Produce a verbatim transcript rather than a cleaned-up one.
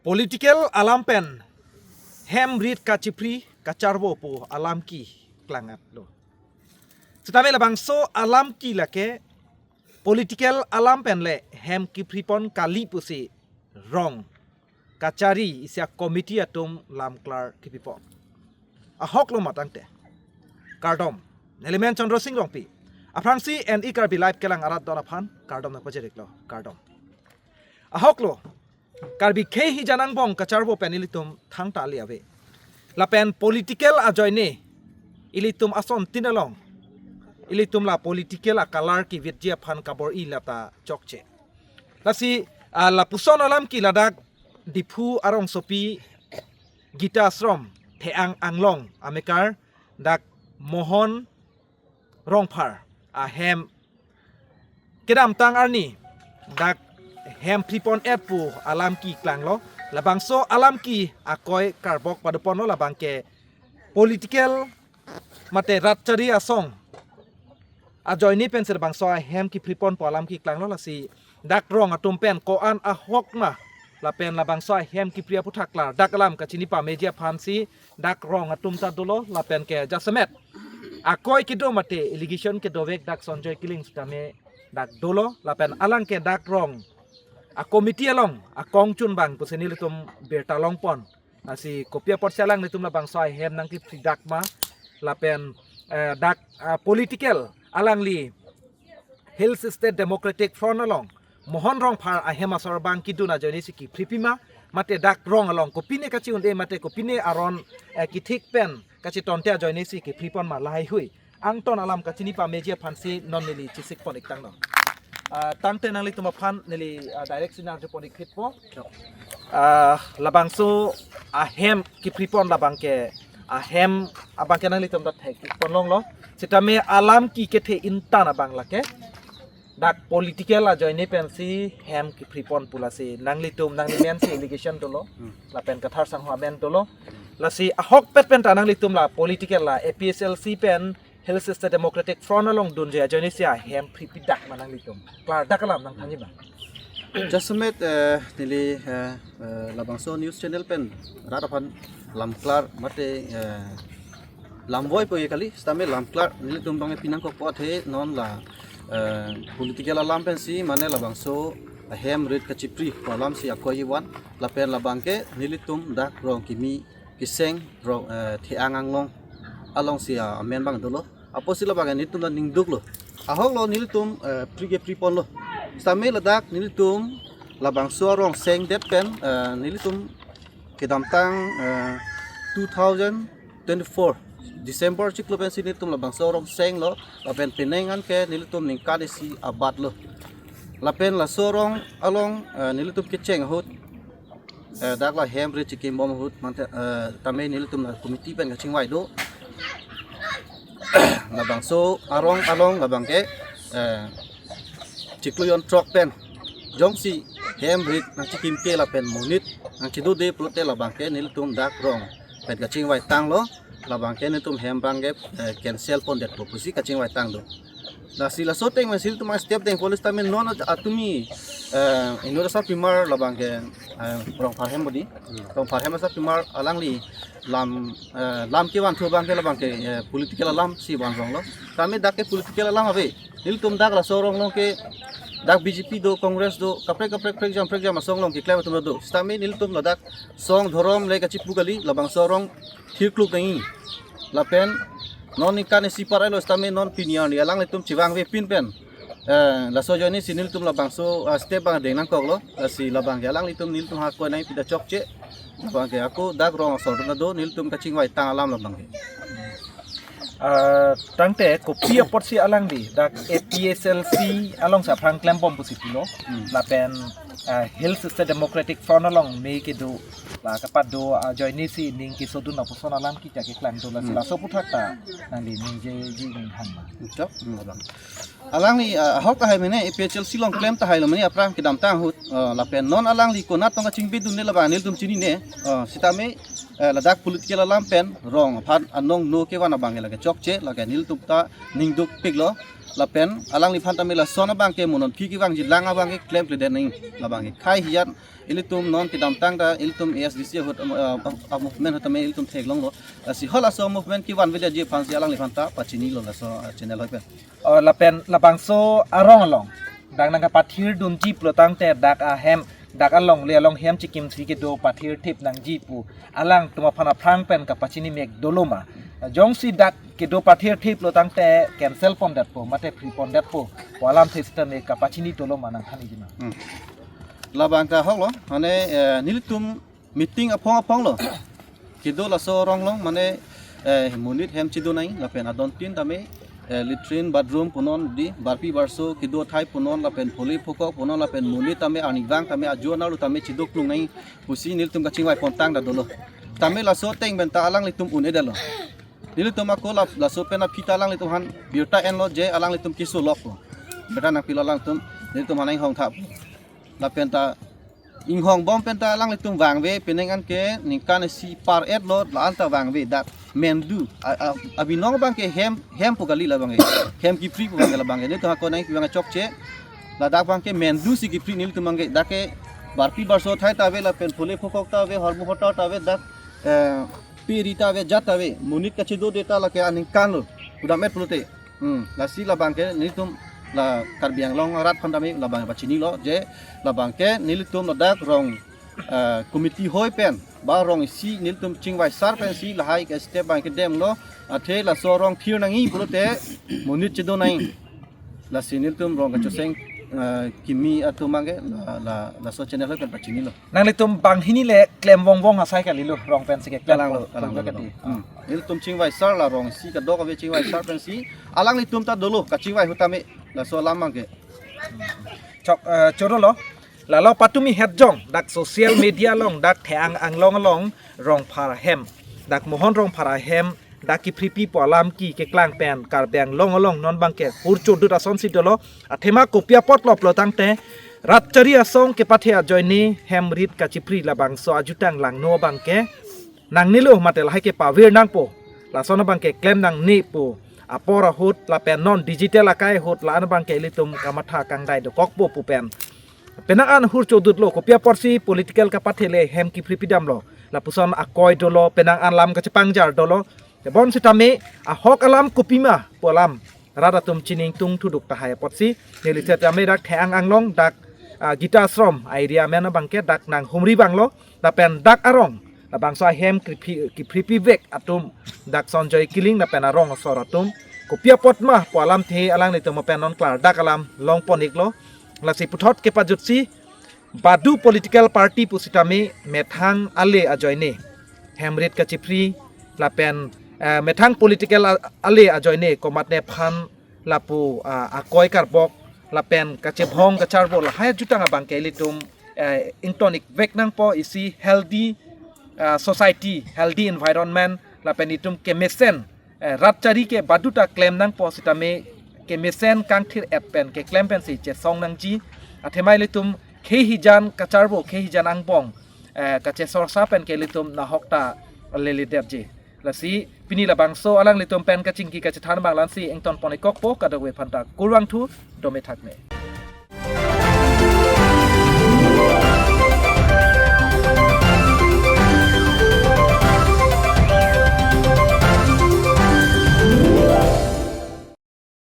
Political alam pen hem rit kachipri kacharvo pu alam keklang-et lo. Sitame labangso alam ke lake political alam pen le hem kipripon kali pusi rong kachari isi a committee atum lamklar kipipon. Ahok lo ma tangte. Kardom. Neli men Chandra Singh Rongpi. Aphrangsi N E Karbi Live kelang arat don aphan kardom nangpajir-iklo. Kardom. Ahok lo. Karbi khei hijan angbong kacharvo pen ilitum thangta kali ave. Lapen political ajoine ilitum asontin along ilitum la political a color kevitji aphan kabor-i lata chokche. Lasi, ah, lapuson alam ke ladak Diphu arongsopi Gita Ashram The-ang Anglong amekar dak Mohon Rongphar ahem kedamtang arni dak hem pripon-et pu alam keklanglo. Labangso alam ke akoi karbok padoponlo, labang ke political mate rat chari asong ajoine pensi labangso ahem kipripon pu alam keklanglo. Lasi dak rong atum pen ko-an ahok ma lapen labangso ahem kipri aputhak klardak alam kachini pameji aphansi dak rong atum ta dolo lapen ke jasemet akoi kedo mate allegation kedovek dak Sanjoy Killing sitame dak dolo lapen alang ke dak rong a committee along akongchun abang pusi nelitum birta longpon. Lasi kopi apotsi alanglitum labangso ahem nangkipri dak ma lapen, eh, dak, ah, political alangli Hills State Democratic Front along Mohon Rongphar ahem asor abang kedun ajoine si kipripi ma mate dak rong along kopine kachi-un-e mate kopine aron, eh, kethik pen kachitonte ajoine si kipripon ma lahaihui angton alam kachini pameji aphansi non neli chisikpon-ik tanglo. Ah, tangte nanglitum aphan neli, ah, direct si nangjumpon-ik phitpo. Ah, labangso ahem kipripon labang ke ahem abang ke nanglitum ta thek-ikpon longlo. Sitame alam ke kethe intan abang lake dak political ajoine pensi hem kipripon pu lasi nanglitum nangli mensi allegation dolo. Hmm. Lapen Kathar Sangho amen dolo. Lasi ahokpet pen ta nanglitum la political la A P H L C pen Hills State Democratic Front along dunji ajoine si ahem pripi dak ma nanglitum? Klardak alam nangthanji ma? Jasemet, eh, neli, eh, eh, labangso news channel pen rat aphan lamklar mate, eh, lamvoi po ye kali, sitame lamklar nelitum abang pinangkokpo athe non la, eh, political alam pensi mane labangso ahem rit kachipri pu alam si akoi kevan lapen labang ke nelitum dak rong kimi keseng rong, eh, The-ang Anglong alongsi, ah, amen abang dolo. Apotsi labang ke nelitum ta ningduklo. Ahok lo nelitum, eh, pri ke priponlo. Sitame ladak nelitum labangso arong sengdet pen, eh, nelitum kedamtang, eh, two thousand twenty-four December chiklo pensi nelitum labangso arong senglo lapen penang an ke nelitum ningkan isi abatlo. Lapen laso arong along, eh, nelitum kecheng ahut, eh, dak la hem rit chikim bom ahut mante, eh, tame nelitum la committee pen kachingvai do. Labangso arong along labang ke, eh, chiklo jonthrok pen jongsi hem rit nangchikim ke lapen monit nangchidode pulote labang ke nelitum dak rong pen kachingvai tanglo, labang ke nelitum hem abang ke, eh, cancel pondetpo pusi kachingvai tang do. Lasi laso ateng ma nelitum step dengpon sitame non atumi, eh, inut asarpimar labang ke, eh, Rongphar hem bodi. Hmm. Rongphar hem asarpimar alangli lam, eh, lam kevanthu abang ke labang ke, eh, political alam si van ronglo. Tame dak ke political alam ave. Nelitum dak laso arong along ke dak B J P do, Congress do, kaprek kaprek prekjam prekjam asong along keklem atum do. Sitame nelitum ladak song dhorom le kachipu kali, labangso arong thirkluk nangji. Lapen non ningkan isi par-etlo sitame non pini arni alanglitum chevangve pin pen, eh, laso ajoine si nelitum labangso, ah, step abang deng nangkoklo. Lasi labang ke alanglitum nelitum ha koi nangpi ta chokche. Labang ke ako dak rong asor ta do, nelitum kachingvai tang alam labang ke. Ah, tangte kopi apotsi alangli dak A P H L C alongsi aphrang klembom pusi pulo. Hmm. Lapen, ah, Hills State Democratic Front along me kedo la kapat do ajoine si ning kesodun lapuson alam ke keklang do lasi, hmm, laso aputhak ta nangli ningjeji ning hang ma? Chok, hmm, labang. Alangli, ah, ahok tahai mene A P H L C along klem tahailo mene aphrang kedamtang ahut, ah, lapen non alangli konat tong kachingbedunde labang nelitum chinine, ah, sitame, eh, ladak political alam pen rong aphan anong no kevan abang ke lake chokche, lake nelitum ta ningdukpiklo. Lapen alangliphan tame lason abang ke mo non aphi kevangji lang abang ke klemkledet nangji, labang ke khei hijan Ilitum non kedamtang ta ilitum A S D C ahut, uh, uh, movement ahut tame ilitum theklonglo. Uh, si halaso movement kevan avedetji aphansi alangliphan ta pachinilo laso, uh, channel ahut pen. Oh, lapen labangso arong along dak nangkapathirdunji pulotangte dak ahem, dak alongle along hem chikimsi kedo pathirthip nangji pu alangtum aphan aphrang pen kapachini mek dolo ma? Jongsi dak kedo pathirthip pulotangte cancel pondetpo mate phri pondetpo pu alamthe sitame kapachini dolo ma, nangthaniji ma? Hmm. Labang ta ahoklo, mane, eh, nelitum meeting aphong aphonglo. Kedo laso arong along mane, eh, monit hem chedonai lapen adontin tame, eh, latrine bathroom punon, di barpi barso kedo athai punon lapen phole phokok punon lapen monit tame arnivang tame ajo anerlo tame chedoklungnai pusi nelitum kachingvai pontang ta dolo. Tame laso ateng pen ta alanglitum un-edetlo. Nelitum ako la-, laso pen aphi ta alanglitum aphan birta enlo je alanglitum keso lokpo. Birta nangpilo alangtum, nelitum aphan inghong thap. Lapen ta inghongbom pen ta alanglitum vangve, penang an ke ningkan isi par-etlo, la-an ta vangve dak mendu. A, a, abinong abang ke hem, hem pu kali labang ke. Hem kephri pu abang ke labang ke. Nelitum ako nangpi abang chokche. Ladak abang ke mendusi kephri nelitum abang ke. Dak ke barpi barso athai ta ave lapen phole phokok ta ave, hormu hotar ta ave, dak, eh, peri ta ave, jat ta ave. Monit kachedode ta lake aningkanlo. Pudam-et pulote. Hmm, lasi labang ke nelitum la Karbi Anglong arat aphan tame labang pachinilo je labang ke nelitum ladak rong, eh, committee hoi pen ba rong isi nelitum chingvai sar pensi lahai ke step abang kedemlo, athe laso arong thir nangji pulote monit chedonai. Lasi nelitum rong kachoseng, eh, kimi atum abang ke la, la, laso channel ahut pen pachinilo. Nanglitum banghini le klem vongvong asai kalilo, rong pensi keklem. Kalanglo, vong, kalanglo, kalanglo. Hmm. Nelitum chingvai sar la rong isi kadokave chingvai sar pensi alanglitum ta dolo kachingvai ahut tame laso alam abang ke. Chok, eh, choro lo. Lalo patumi hetjong dak social media along dak The-ang Anglong along Rongphar ahem, dak Mohon Rongphar ahem dak kephripi pu alam ke keklang pen Karbi Anglong along non abang ke hur chodut asonsi dolo. Athema kopi apotlo pulotangte rat chari asong kepathe ajoine hem rit kachephri labangso ajutang langno abang ke nangnelo mate lahai ke pavir nangpo, lason abang ke klem nangne pu apor ahut lapen non digital akai ahut la-an abang ke ilitum kamatha kangdai dokokpo pu pen penang an hur chodutlo. Kopi aporsi political kapathe le hem kephripi damlo, lapuson akoi dolo, penang an lam kachepangjar dolo. Tebon sitame ahok alam kopima pu alam rat atum chiningtung thuduk tahai apotsi neli sitame dak The-ang Anglong dak, ah, Gita Ashram area amen abang ke dak nanghumri abanglo. Lapen dak arong labangso ahem kephri-, kephripi vek atum dak Sanjoy Killing lapen arong asor atum kopi apot ma pu alamthe alanglitum pen non klardak alam longpon-iklo. Lasi puthot kepajutsi Badu political party pusitame methang ale ajoine hem rit kachephri lapen, eh, methang political a-, ale ajoine komatne aphan lapu, ah, akoi karbok lapen kachebhong kacharbo lahai ajutang abang ke ilitum, eh, ington-ik vek nangpo, isi healthy, ah, society, healthy environment lapen itum kemesen, eh, rat chari ke badu ta klem nangpo sitame kemesen kangthir-et pen keklem pensi chesong nangji. Athema ilitum khei hijan kacharbo, khei hijan angbong, eh, kachesorsa pen ke ilitum nahok ta leledetji. Lasi pini labangso alanglitum pen kachingki kachethan abang la-ansi ingtonpon-ikkokpo, kadokave aphanta kurvangthu, dome thakme.